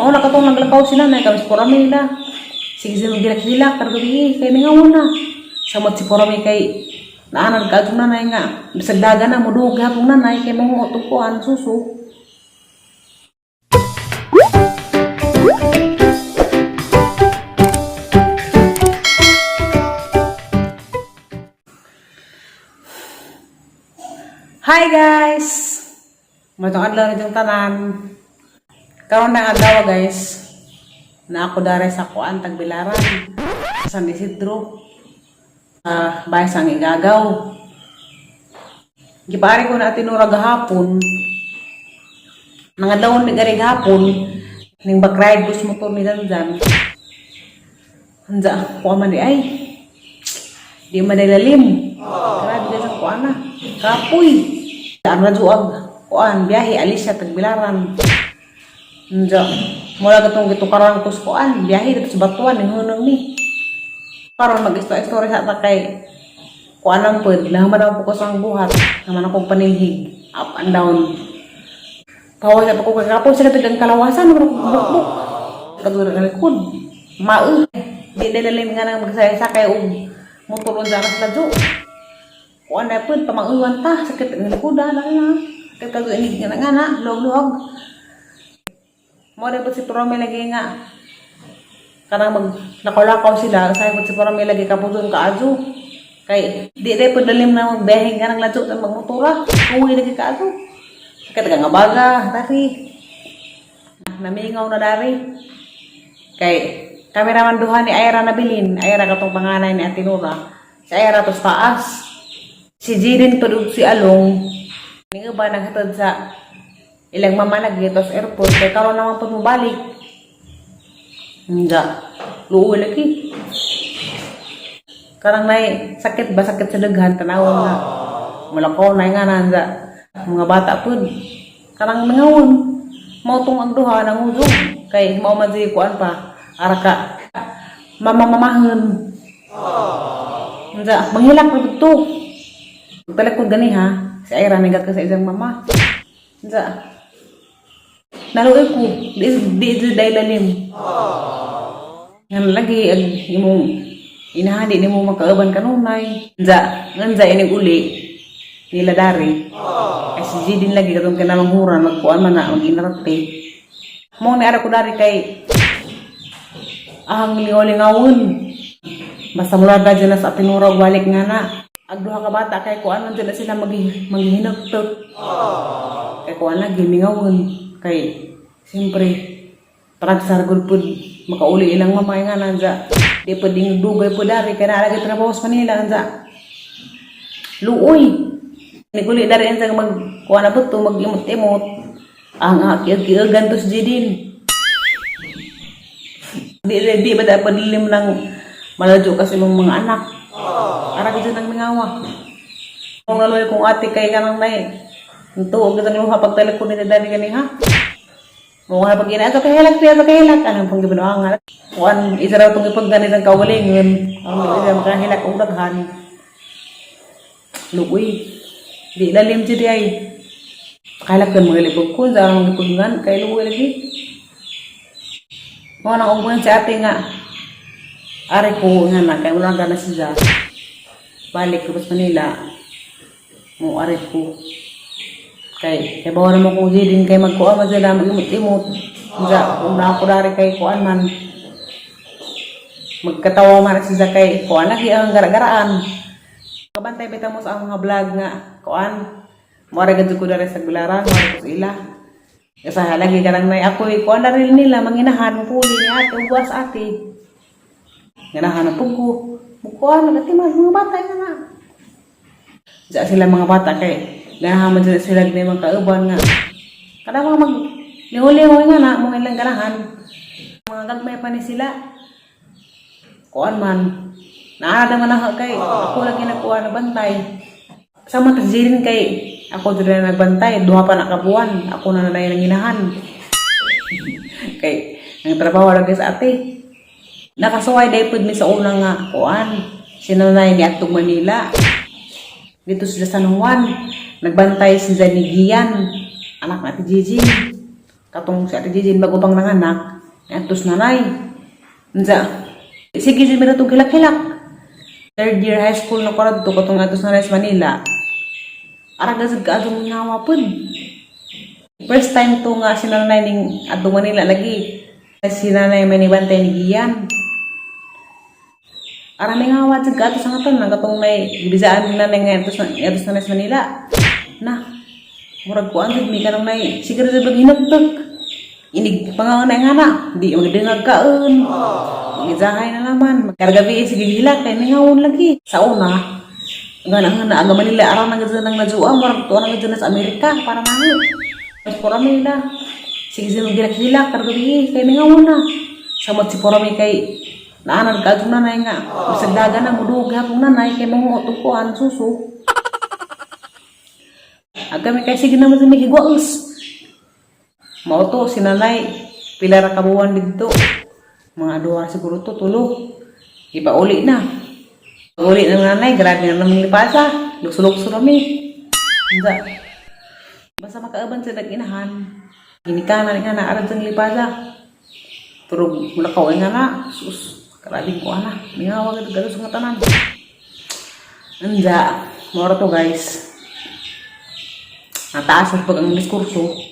Mao na katong naglakaw sila na kami sa Puramila. Sige sila magdilak-dilak karong gabi kay mingaw na. Samot si Purami kay naanad ka atong nanay nga bisag daga na moduog gihapon nanay kay manguot og kuan suso. Hi guys! Matong adlaw nitong tanan. Karon na adlaw, guys. Na ako dare sa kuan Tagbilaran. Sa San Isidro. Bahay sa Igagaw. Gipaari ko na tinura gahapon. Nangadlawon mi gari gahapon. Ning back-ride bus motor ni Dandan. Anza, kuha man di ay. Di man lalim. Grabe guys ang kuan na. Kapoy. Ang radyo ag kuan biyahe alis siya Tagbilaran. Anza, mula katong gitukaran ko sa kuan biyahe dito sa Batuan ning hunong ni. Karon mag-istorya sa ta kay kuan ang pod, naman ako ko sa buhat, naman akong panilhig, up and down. Pawa sa ko kay kapoy sa katong kalawasan, naman akong bukbuk. Kadto ng likod. Mao. Di dalalim nga nang magsakay og motor unsa na sa ladyo. Kuan na pod pamauwan ta, sakit ang likod ah, lalo na. Sakit kag inig nga na, luwag-luwag. Mo rin po si Purami lagi nga kanang mag lakaw-lakaw sila sa po si Purami lagi kapudon kaadyo. Kay di dai po dalim na magbiyahe nga nang ladyo sa magmotora. Uwi lagi kaadyo. Sakit ka nga baga, dari. Namingaw na dari. Kay kameraman duha ni Ira nabilin. Ira katong panganay ni Ate Nora. Si Ira tos taas. Si Jirin pod ug si Along. Ning uban naghatod sa ilang mama lagi tos airport kay karon naman pod mobalik. Nga. Luoy lagi. Karang nay sakit ba, sakit sa daghan tanawon nga. Mulakaw na nga nanda. Mga bata pod. Karang mangawon. Mao tong ang duha nanguzong. Kay mao man siya kuan pa. Ara ka. Mama mamahon. Nga, manghilak na to. Pagtalikod gani ha. Si Ira nigat ka sa isang mama. Nga. Naluoy ko. Di di di dahil lalim. Nga lagi ang imong inahan di nimo makauban kanunay. Nza, nganza ining uli nila dari. Ay si Jidin lagi katong kinamanghuran magkuan man na mag-inarte. Mo ni ara ko dari kay ahang lingaw-lingawon. Basta mula da dyan na sa Atinura balik nga na. Ag duha ka bata kay kuan man sila sila maghinagtot. Kay kuan lagi mingawon kay siyempre paragsar gud pud makauli ilang mamay nga nanja. Di pud ding dugay pud dari kay naa lagi trabaho sa Manila nanja. Luoy. Niguli dari ang mag kuan na to mag-imot-imot. Ang kiag-kiagan to si Jidin. Di di ba dapat dilim ng maladyo kasi mong mga anak. Ara gid nang mingawa. Kung naluoy kong ate kay kanang nay. Tuog kita nimo pagtalikod ni dani gani ha. Mo nga pag ina kay hilak siya sa kahilak anong pang gibinuangan. Kuan isa raw tong ipagganit ang kaugalingon. Ang isa makahilak og daghan. Luoy. Di lalim jud ay. Kahilak kan mga libog ko sa mga ipaggan kay luoy lagi. Mo nang ugman si ate nga. Ari ko nga na kay wala na siya. Balik ko sa Manila. Mo ari ko. Kay kay bawa naman kong din kay magkuan man sila mag-imot-imot. Nga kung na ako dari kay kuan man. Magkatawa man siya kay kuan lagi ang gara-garaan. Kabantay bitaw mo sa ang mga vlog nga kuan. Mo ari gadto ko dari sa Bilaran, mo ari ko sa ila. Kasi lagi karang nay ako kuan na rin nila manginahan mo puli ni ate ugwas ate. Ganahan na pug ko. Mukuan nagatiman mga bata nga na. Diya sila mga bata kay ganahan man sila sila mga kauban nga. Kada mga mag lihuli nga na mo ilang ganahan. Mga gagmay pa ni sila. Kuan man. Naa man na kay ako lagi nagkuha na bantay. Sama ta jirin kay ako diri na nagbantay, duha pa na ka buwan, ako na nanay nang ginahan. Kay nang trabaho lagi sa ate. Nakasuway dahil pud mi sa unang nga kuan. Sinanay ni atong Manila. Dito sila sa San Juan. Nagbantay si Zanigian, anak na Ate Gigi. Katong si Ate Jijin bago pang nanganak, atos nanay. Unsa? Sige jud mi ratong hilak-hilak. Third year high school na ko radto katong atos nanay sa Manila. Ara gazud kaadtong ngawa pud. First time to nga si nanay ning adto Manila lagi. Si nanay may nibantay ni Gian. Ara may ngawa jud kaato sa ngatan nang katong may gibisaan ni nanay nga atos nanay sa Manila. Na. Murag kuan jud mi kanang nay siguro jud hinagtag. Inig pangaon na nga na, di magdengag kaon. Magizahay na naman. Kargabi sige hilak kay mingawon lagi. Sa una, nga na nga na aga Manila araw na gud nang najua murag tuwa na gud na sa Amerika para namo. Mas pura nila. Sige sige magilak-hilak kargabi kay mingawon na. Samot si pura mi kay naanan ka nanay nga. Bisag daga na mudug hapong nanay kay manguot og kuan suso. Aga mi kay sige naman sa may higwaos. Mao to si nanay pila ra ka buwan didto. Mga duha siguro to tulo. Ipauli na. Uli na nanay, grabe na namang lipasa. Lukso-lukso kami. Unsa? Basta makaaban sa nag-inahan. Ginikanan nga na arad sa lipasa. Pero mulakaw nga na. Sus, grabe ko ana. Mingawa gud galo sa nga tanan. Unsa, mao ra to, guys. Nataas ang pag ang diskurso.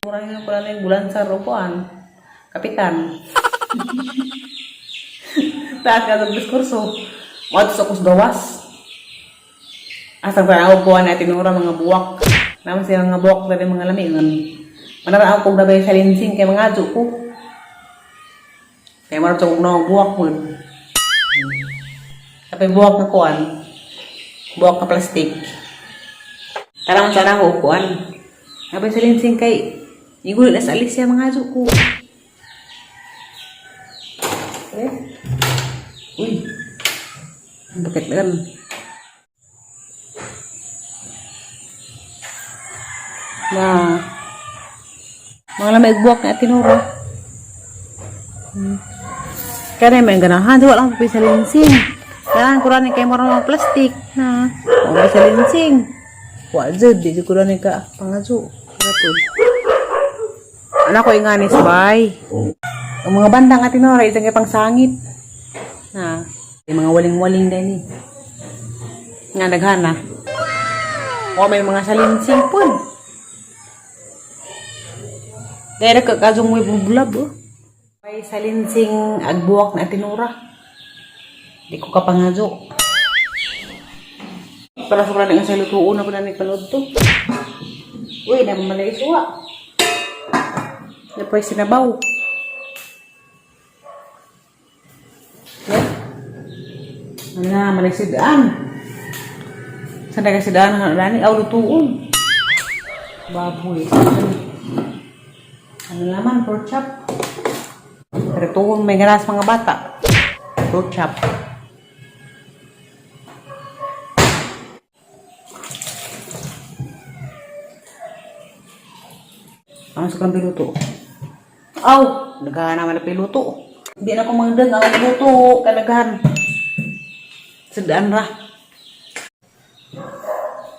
Mura na pala na yung bulansar o kuan. Kapitan. Taas ka sa diskurso. Moadto sa gawas. Asa pa ako kuan natin ora mga buwak. Naman sila mga buwak dali mga lami ngan. Manara ako kog nabay sa linsing kay mga adyo ko. Kay marap sa kog na buwak mo. Kapay buwak na kuan. Buwak na plastic. Tarang sana ako kuan. Kapay sa linsing kay igulo na sa Alicia mga adyo ko. Eh? Uy. Bakit lang? Na mga lamig buwak na tinuro. Kaya may ganahan, wala lang sa linsing. Ganahan ko rin kay mura mga plastic. Ha? Wala sa linsing. Wa jud, di jud ko rin ka pangadyo. Rapod. Anak ko inganis bay. Ang mga bandang nga tinora isang kay pangsangit. Na, may mga waling-waling din eh. Nga naghana. O may mga salinsing pud. Dahil kagazong may bublab oh. May salinsing agbuwak na tinura. Di ko kapangadyo. Para sa nga sa lutuon na pala ni panood to. Uy, na malay suwa. Napoy sinabaw. Yeah. Ano, malay sidaan. Saan na sidaan ang lani? Aw, lutuon. Baboy. Ano naman, pork chop. Pero may ganas mga bata. Pork chop. Ano sa kang piluto? Aw! Naghahan naman na piluto. Hindi na ko mangdag ang luto. Kalagahan. Sedaan ra.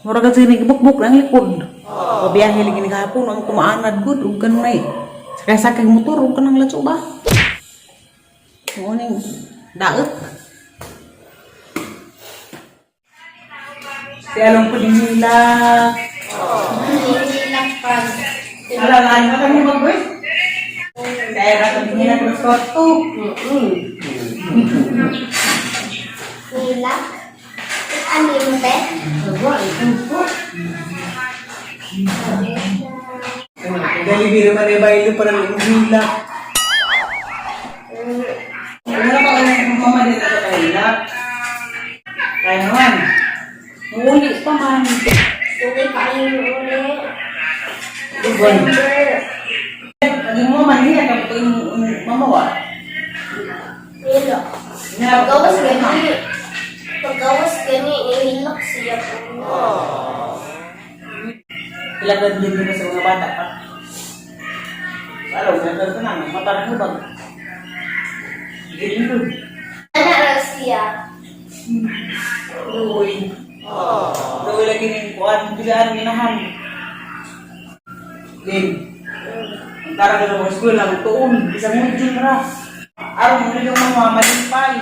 Mura ka sige bukbuk ang likod. Pabiyahe lagi ni kahapon ang kumaanad gud ug kanunay. Sakay-sakay motor ug kanang latso ba. Morning daot. Si along ko din nila. Ala nga na kami magboy. Kaya ra kami nila sa kwarto. Nila? Ano yung te? Dali naman ay bailo para ng hila. Wala pa kami mama din ako kahila. Kaya naman. Muli pa man. Hindi kayo uli. Buwan. Ang mama niya kapag yung mama wa. Hilo. Pagkawas gani. Pagkawas gani, nihilak siya po. Ilagad din din sa mga bata pa. Alam, nagkaroon ka na, mata na hubag. Hindi din. Ana ra siya. Uy. Uy lagi ning kuan, bigaan ginahan. Din. Tara ka sa eskwela, tuon, isang module ra. Aron mo yung mga malimpay.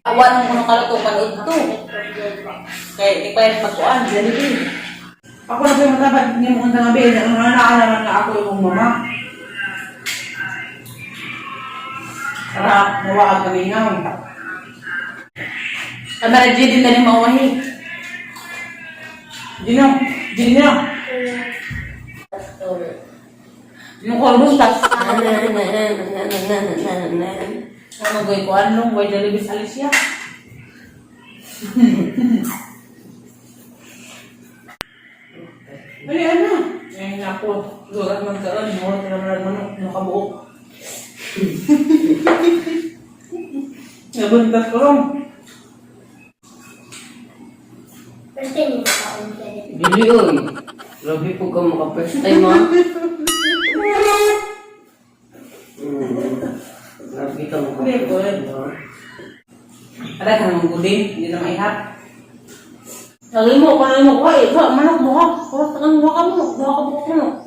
Awan mo kuno kaluto panood to. Kay di pa yan pagkuan, Jollibee. Ako na sa'yo matapat, hindi mo kung tangabi, ang naman nga ako yung mama. Tara, mawaag kami ngaw. Kamara G din na ni mawahi. Gino, Gino. Yung kolbos tas. Ano goy ko anong goy Jollibee sa Alicia. Ay, ano? Ay, naku. Lurat man karon, mura ka naman ang manok, nakabuok. Nabuntat ko ron. First time mo makaon siya. Dili oy. Grabe po ka maka first time ha. Grabe ka maka Hindi, first boy. time ha. Aray ka naman gudin, hindi na maihap. Lagi mo, kung ano mo, kuha, ikaw, manok mo ka. Kuha, tangan mo ka mo, duha ka buok mo.